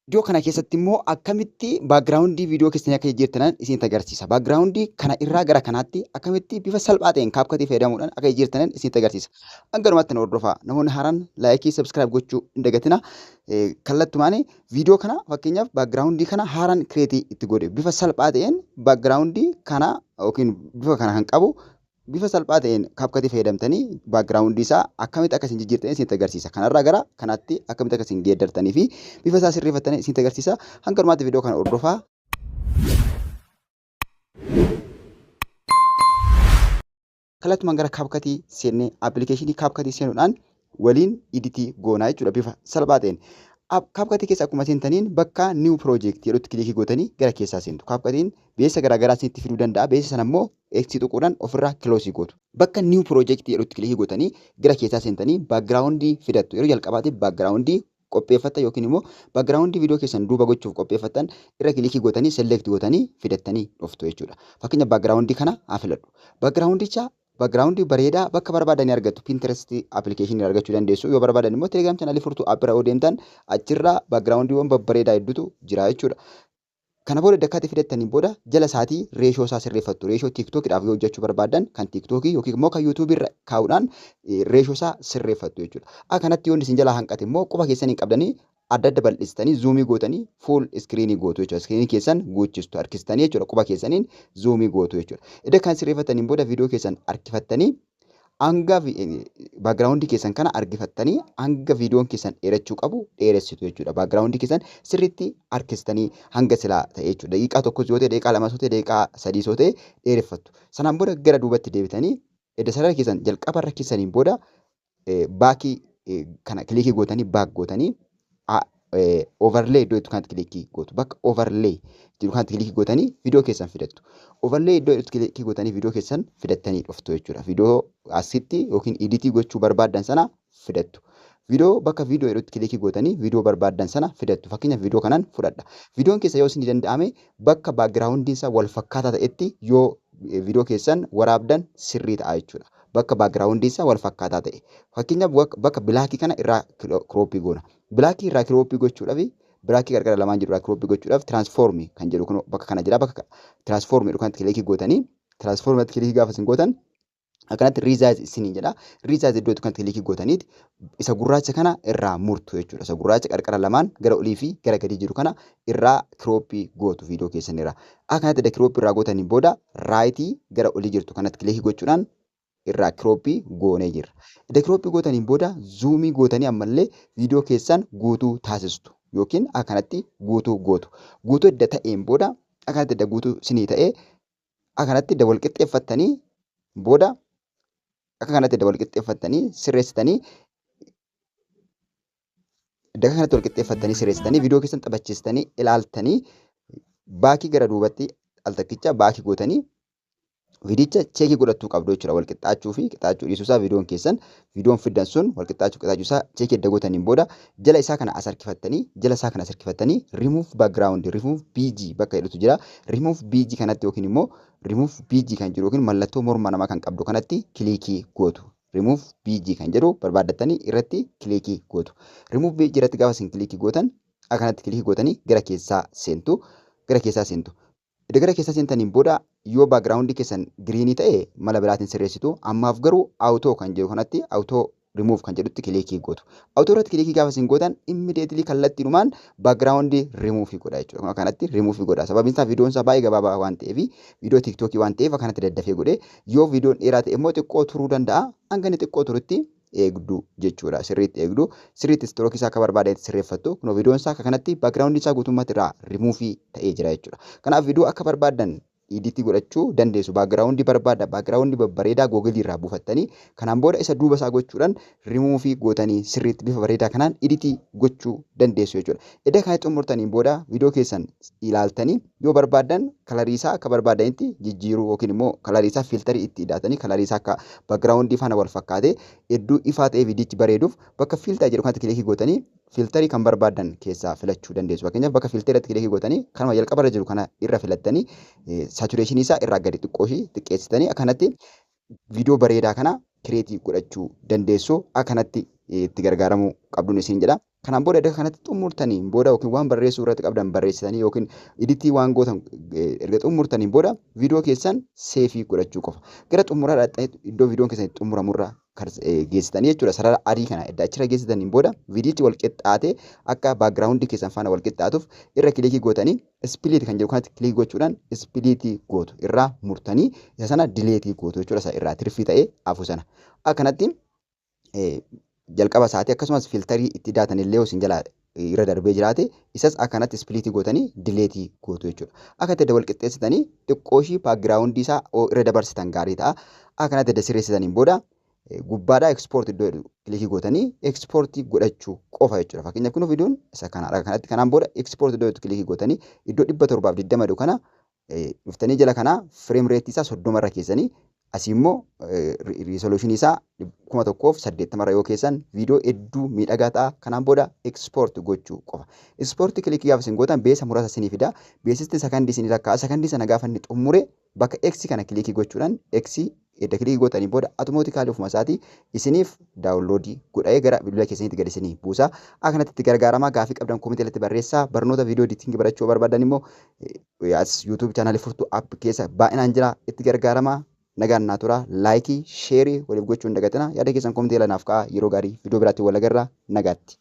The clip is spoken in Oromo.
Viidiyoo kana keessatti immoo akkamitti backgroundii viidiyoo keessanii akka jijjiirtan isinitti agarsiisa. Backgroundii kana irraa gara kanaatti akkamitti bifa salphaa ta'een CapCutii fayyadamuudhaan akka jijjiirtan isinitti agarsiisa. Hanganumatti na hordofaa. Namoonni haaraan like, subscribe gochuu hin dagatina. Kallattumaan viidiyoo kana, fakkeenyaaf backgroundii kana haaraan create itti godhe, bifa salphaa ta'een backgroundii kana yookiin bifa kana kan qabu bifa salphaa ta'een CapCutii fayyadamtanii backgroundii isaa akkamitti akka isin jijjiirtan isinitti agarsiisa. Kanarraa gara kanaatti akkamitti akka isin geeddartanii fi bifa isaa sirreeffattanii isinitti agarsiisa. Hanga dhumaatti viidiyoo kana hordofaa. Kallattumaan gara CapCutii seennee, applicationii CapCutii seenuudhaan waliin edit goonaa jechuudha bifa salphaa ta'een. CapCutii keessa akkuma seentaniin bakka "New Project" jedhutti click gootanii gara keessaa seentu. CapCutiin beeksisa garaagaraa isinitti fiduu danda'a. Beeksisa sana immoo X tuquudhaan ofirraa close gootu. Bakka "New Project" jedhutti click gootanii gara keessaa seentanii backgroundii fidattu. Yeroo jalqabaatiif backgroundii qopheeffatta yookiin immoo backgroundii viidiyoo keessan duuba gochuuf qopheeffattan irra click gootanii, select gootanii fidattanii dhuftu jechuudha. Fakkeenya backgroundii kana haa filadhu. Backgroundicha, backgroundii bareedaa bakka barbaadanii argattu. Pinterest applicationii argachuu dandeessu. Yoo barbaadan immoo Telegram channelii Furtuu App bira yoo deemtan achirraa backgroundiiwwan babbareedaa hedduutu jira jechuudha. Kana booda dakkaatti fidattanii booda jala isaatii ratio isaa sirreeffattu. Ratio TikTokiidhaaf yoo hojjechuu barbaadan kan TikTokii yookiin immoo kan YouTubeii irra kaa'uudhaan ratio isaa sirreeffattu jechuudha. Akka kanatti yoo isin jalaa hanqate immoo quba keessanii qabdanii adda adda bal'istanii zoom gootanii full screen gootu jechuudha. Screenii keessan guuchistu, harkistanii jechuudha, quba keessaniin zoom gootu jechuudha. Edda kan sirreeffattaniin booda viidiyoo keessan harkifattanii, hanga backgroundii keessan kana argifattanii, hanga viidiyoon keessan dheerachuu qabu dheeressitu jechuudha. Backgroundii keessan sirriitti harkistanii hanga silaa ta'e jechuudha. Daqiiqaa 1 yoo ta'e, daqiiqaa 2 yoo ta'e, daqiiqaa 3 yoo ta'e dheereffattu. Sanaan booda gara duubatti deebitanii edda sarara keessan jalqaba irra keessaniin booda back kana click gootanii, back gootanii, overlay iddoo jettu kanatti click gootu. Bakka overlay jedhu kanatti click gootanii viidiyoo keessan fidattu. Overlay iddoo jettu click gootanii viidiyoo keessan fidattanii dhuftu jechuudha. Viidiyoo asitti yookiin edit gochuu barbaaddan sana fidattu. Viidiyoo bakka viidiyoo jedhutti click gootanii viidiyoo barbaaddan sana fidattu. Fakkeenyaaf viidiyoo kanaan fudhadha. Viidiyoon keessa yoo isin danda'ame bakka backgroundiin isaa wal fakkaataa ta'etti yoo viidiyoo keessan waraabdan sirrii ta'a jechuudha. Bakka backgroundiin isaa wal fakkaataa ta'e. Fakkeenyaaf bakka black kana irraa crop goona. Black irraa crop gochuudhaaf, black qarqara lamaan jiru irraa crop gochuudhaaf, transform kan jedhu kun bakka kana jira. Bakka transform jedhu kanatti click gootanii, transform irratti click gaafa isin gootan akkanatti "Resize" isiniin jedha. Resize iddoo kanatti click gootaniiti isa gurraacha kana irraa murtu jechuudha. Isa gurraacha qarqara lamaan gara olii fi gara gadii jiru kana irraa crop gootu viidiyoo keessan irraa. Akkanatti edda crop irraa gootanii booda right gara olii jirtu kanatti click gochuudhaan irraa crop goonee jirra. Edda crop gootaniin booda zoom gootanii ammallee viidiyoo keessan guutuu taasistu yookiin akkanatti guutuu gootu. Guutuu edda ta'een booda, akkanatti edda guutuu isinii ta'ee, akkanatti edda wal qixxeeffattanii booda, akka kanatti edda wal qixxeeffattanii sirreessitanii, edda kanatti wal qixxeeffattanii sirreessitanii, viidiyoo keessan taphachiistanii ilaaltanii, back gara duubatti al takkicha back gootanii viidicha check godhachuu qabdu jechuudha. Wal qixxaachuu fi qixxaachuu dhiisuusaa viidiyoon keessan, viidiyoon fiddan sun wal qixxaachuu qixxaachuu isaa check edda gootaniin booda jala isaa kana as harkifattanii, jala isaa kana as harkifattanii "Remove background", "Remove BG" bakka jedhutu jira. Remove BG kanatti yookiin immoo remove BG kan jedhu yookiin mallattoo morma namaa kan qabdu kanatti click gootu. Remove BG kan jedhu barbaaddattanii irratti click gootu. Remove BG irratti gaafa isin click gootan, akkanatti click gootanii gara keessaa seentu. Gara keessaa seentu. Erga gara keessaa seentaniin booda yoo backgroundii keessan green ta'e mala biraatiin sirreessitu. Ammaaf garuu auto kan jedhu kanatti, auto remove kan jedhutti click gootu. Auto irratti click gaafa isin gootan immediately kallattiidhumaan backgroundii remove godha jechuudha. Kun akkanatti remove godha. Sababiin isaa viidiyoon isaa baay'ee gabaabaa waan ta'eef, viidiyoo TikTokii waan ta'eef akkanatti daddafee godhe. Yoo viidiyoon dheeraa ta'e immoo xiqqoo turuu danda'a. Hanga inni xiqqoo turutti eegdu jechuudha. Sirriitti eegdu. Sirriitti stroke isaa akka barbaadetti sirreeffattu. Kunoo viidiyoon isaa akka kanatti backgroundii isaa guutummaatti irraa remove ta'ee jira jechuudha. Kanaaf viidiyoo akka barbaaddan edit godhachuu dandeessu. Backgroundii barbaadda. Backgroundii babbareedaa Googleii irraa buufattanii kanaan booda isa duuba isaa gochuudhaan remove gootanii sirriitti bifa bareedaa kanaan edit gochuu dandeessu jechuudha. Edda kana xumurtaniin booda viidiyoo keessan ilaaltanii yoo barbaaddan color isaa akka barbaadanitti jijjiiruu yookiin immoo color isaa filter itti hidhaatanii color isaa akka backgroundii faana wal fakkaatee hedduu ifaa ta'ee viidiyichi bareeduuf bakka filter jedhu kanatti click gootanii filter kan barbaaddan keessaa filachuu dandeessu. Fakkeenyaaf bakka filteritti click gootanii kanuma jalqabarra jiru kana irra filattanii saturation isaa irraa gadi xiqqoo ishii xiqqeessitanii akkanatti viidiyoo bareedaa kana create godhachuu dandeessu. Akkanatti itti gargaaramuu qabduun isin jedha. Kanaan booda erga kanatti xumurtaniin booda yookiin waan barreessuu irratti qabdan barreessitanii yookiin edit waan gootan erga xumurtaniin booda viidiyoo keessan save godhachuu qofa. Gara xumuraa dhaqxanii iddoo viidiyoon keessan itti xumuramurra geessitanii jechuudha. Sarara adii kana edda achirra geessitaniin booda viidiyichi wal qixxaatee akka background keessan faana wal qixxaatuuf irra click gootanii split kan jedhu kanatti click gochuudhaan split gootu, irraa murtanii isa sana delete gootu jechuudha. Isa irraa tirfii ta'ee hafu sana. Akkanatti jalqaba isaatii akkasumas filter itti daatan illee isin jalaa irra darbee jiraate isas akkanatti split gootanii delete gootu jechuudha. Akka itti wal qixxeessitanii xiqqoo ishii background isaa irra dabarsitan gaarii ta'a. Akkanatti edda sirreessitaniin booda gubbaadhaa export iddoo jedhu click gootanii export godhachuu qofa jechuudha. Fakkeenyaaf kun viidiyoon isa kanaadha. Kanatti kanaan booda export iddoo jedhu click gootanii iddoo 720 jedhu kana dhuftanii jala kanaa frame rate isaa 30 irra keessanii, asii immoo resolution isaa 1080 irra yoo keessan viidiyoo hedduu miidhagaa ta'a. Kanaan booda export gochuu qofa. Export click gaafa isin gootan beesa muraasa isinii fida. Beeksisti sakandii isinii lakkaa'a. Sakandii sana gaafa inni xumure bakka X kana click gochuudhaan, X edda click gootanii booda automatically ofuma isaatii isiniif download godhee gara bilbila keessaniitti gad isinii buusa. Akkanatti itti gargaaramaa. Gaafii qabdan comment irratti barreessaa. Barnoota video editing barachuu barbaadan immoo as YouTube channel Furtuu App keessa baay'inaan jira, itti gargaaramaa. Nagaan naa tura. Like, share waliif gochuu hin dagatinaa. Yaada keessan comment jala naaf kaa'aa. Yeroo gaarii, viidiyoo biraatti wal agarra, nagaatti.